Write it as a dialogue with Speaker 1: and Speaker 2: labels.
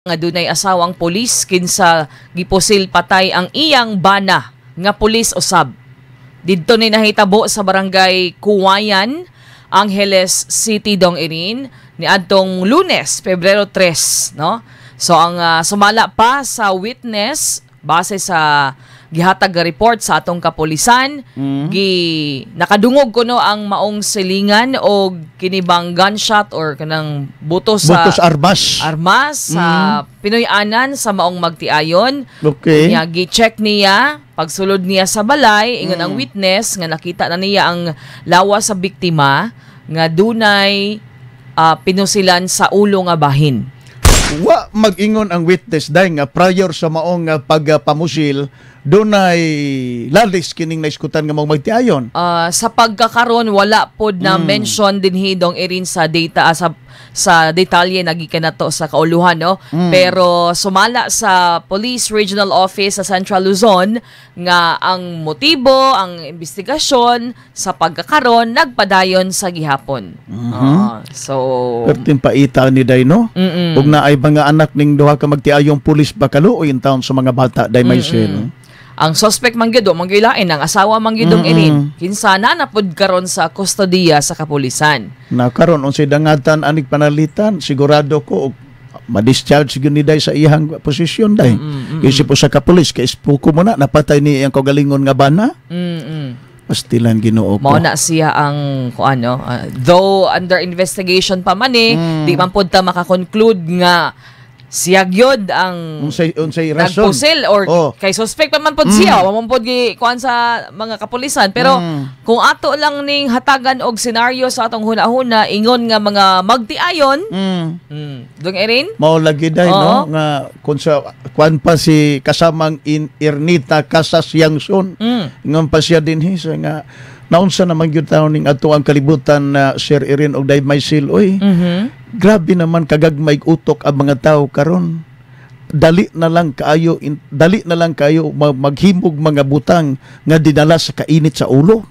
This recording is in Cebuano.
Speaker 1: Nga dunay asawang pulis kinsa gipusil patay ang iyang bana nga pulis usab. Didto ni nahitabo sa Barangay Kuwayan, Angeles City, Dong Erin, niadtong Lunes, Pebrero 3, no? So ang sumala pa sa witness, base sa gihatag nga report sa atong kapulisan, gi nakadungog kuno ang maong silingan og kinibang gunshot or kanang buto sa
Speaker 2: Butos armas.
Speaker 1: Armas sa Pinoy-anan sa maong magtiayon. Niya gi-check niya pagsulod niya sa balay, ingon ang witness nga nakita na niya ang lawas sa biktima nga dunay pinusilan sa ulo nga bahin.
Speaker 2: Wa mag-ingon ang witness, day, nga prior sa maong pagpamusil dunay lalis kining naiskutan nga maong magtiayon.
Speaker 1: Sa pagkakaron, wala pod na mention dinhi, Dong Erin, sa data, sa detalye nagikan nato sa kauluhan, no? Pero sumala sa Police Regional Office sa Central Luzon nga ang motibo, ang investigasyon sa pagkakaron nagpadayon sa gihapon. So
Speaker 2: Perting paita ni day, no? Ug naay mga anak ning duha ka magtiayong pulis ba, kaluoy in town sa mga bata, day Maisel.
Speaker 1: Ang suspect man gyud, man gyud lain ang asawa man gyud, Erin, kinsa na napud karon sa kustodiya sa kapulisan.
Speaker 2: Na karon, unsay dangatan anig panalitan, sigurado ko og ma-discharge gyud ni day sa iyang posisyon, day. Isip po sa kapulis kay ispuko mo na napatay ni iyang kaugalingon nga bana. Pastilan, Ginoo ko.
Speaker 1: Mao na siya ang kung ano, though under investigation pa man eh, di man pud ta maka-conclude nga siya gyud ang
Speaker 2: Unsay rason?
Speaker 1: Nagpusil or kay suspect pa man pod siya, wa man pod gi kuan sa mga kapulisan. Pero kung ato lang ning hatagan og senaryo sa atong huna-huna, ingon nga mga magtiayon, Dong Erin?
Speaker 2: Mao lagi, day, no, nga kung sa kuan pa si kasamang in Ernita Casas Yangson. Ingon pa siya dinhi sa nga naunsa naman gyud taon ning ato ang kalibutan na, Sir Erin og Day Maisil, oy. Grabe naman kagagmay utok ang mga tao karon. Dali na lang kaayo dali na lang kayo maghimog mga butang nga dinala sa kainit sa ulo.